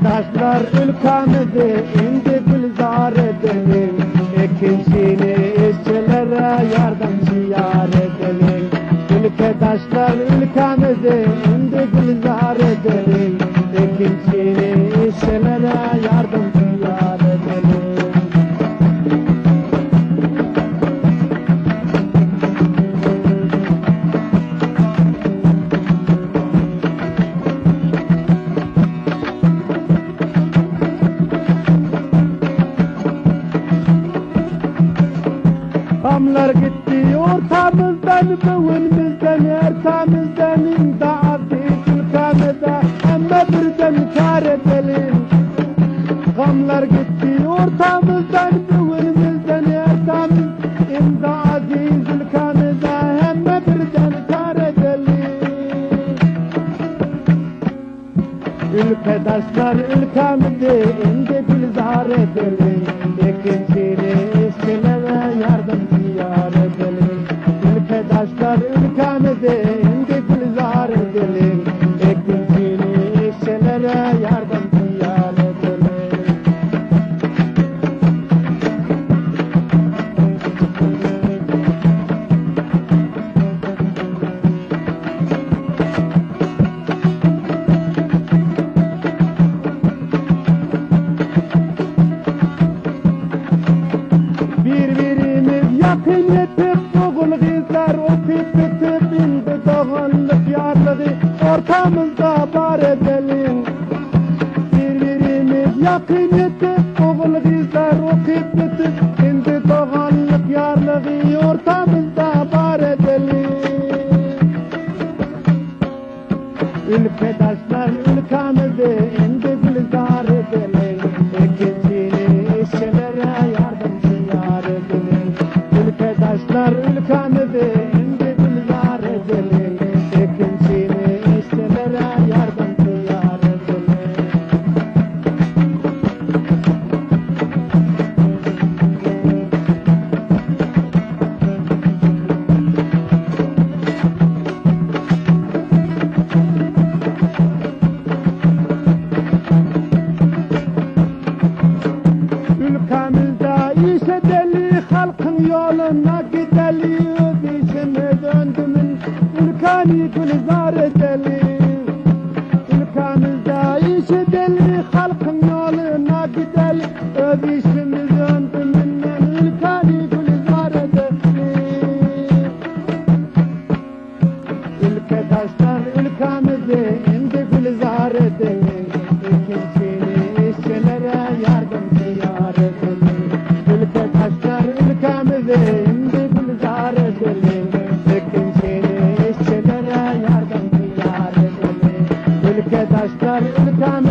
Ülkedaşlar ülkämizi indi gülzar edelim. Ekinçini işçilere yardımcı yar edelim. Ülkedaşlar ülkämizi indi gülzar edelim. Ekinçini işçilere yardımcı yar edelim. Gamlar gitdi ortamyzdan, bugün bizden, ertamizden, indi aziz ülkämize hemme birden kar edelim. Gamlar gitdi ortamyzdan, bugün bizden, ertamiz, indi aziz ülkämize hemme birden kar edelim. Ülkedaşlar ülkämizi indi gülzar edelim. Ekinçini işçilere yardımcı yar edelim. Ülkedaşlar ülkämizi indi gülzar edelim. Ekinçini işçilere yardımcı yar edelim. Bir-birimiz yakın yetip Oğul kızlar okuyup bitip indi doğanlık yarlığı ortamızda bar edelim. Bir-birimiz yakın yetip Oğul kızlar okuyup bitip indi doğanlık yarlığı ortamızda bar edelim. Ülkedaşlar ülkämizi indi gülzar edelim. Ekinçini işçilere yardımcı yar edelim. Ülkedaşlar ülkämizi indi gülzar edelim. Ekinçini işçilere yardımcı yar edelim. Ülkemizde iş edeli, halkın yoluna gideli, öz işimiz öndümün, ülkeni gülzar edeli. Ülkemizde iş edeli, halkın yoluna gideli, öz işimiz öndümünden, ülkeni gülzar edeli. Ülkedaşlar ülkemizi indi gülzar edelim. Ekinçini işçilere yardımcı yar edelim. Ülkedaşlar ülkemizi indi gülzar edelim. Ekinçini işçilere yardımcı yar edelim. Ülkedaşlar ülkemizi.